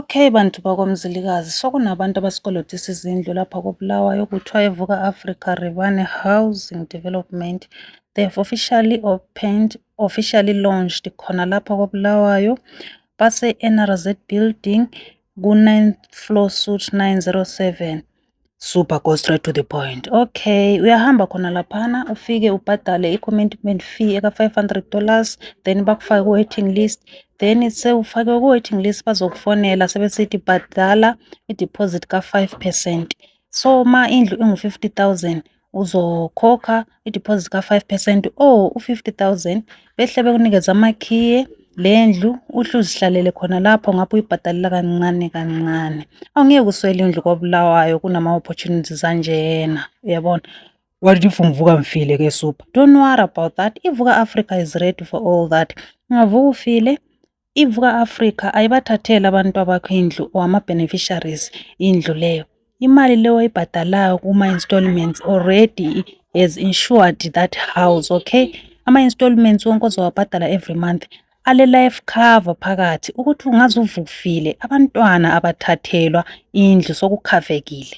Okay bantu bakwamzilikazi, sokunabantu abasikolotisa izindlu lapha koBulawayo kuthiwa iVuka Africa Ribane Housing Development. They have officially launched khona lapha koBulawayo base-NRZ building ku-9th floor suite 907. Super, go straight to the point. Okay, uyahamba khona laphana ufike ubhadale i-commitment fee eka $500, then bakufake ku-waiting list, then sewufake ku-waiting list bazokufonela sebesithi bhadala i-deposit ka-5%. So ma indlu ingu-50,000 uzokhokha i-deposit ka-5% or u-50,000 behle bekunikeza amakhiye le ndlu uhle uzihlalele khona lapho ngapho uyibhadalela kancane kancane. Awungeke uswele indlu koBulawayo kunama-opportunities anjena, uyabona. What if ungivuka ngifile ke Super? Don't worry about that. iVuka Africa is ready for all that. Ungavuka ufile, iVuka Africa ayibathatheli abantu abakho indlu or ama-beneficiaries indlu leyo. Imali leyo oyibhadalayo kuma-installments already has insured that house, okay? Ama-installments wonke ozowabhadala every month ale-life cover phakathi ukuthi ungaze uvuke ufile abantwana abathathelwa indlu sokukhavekile.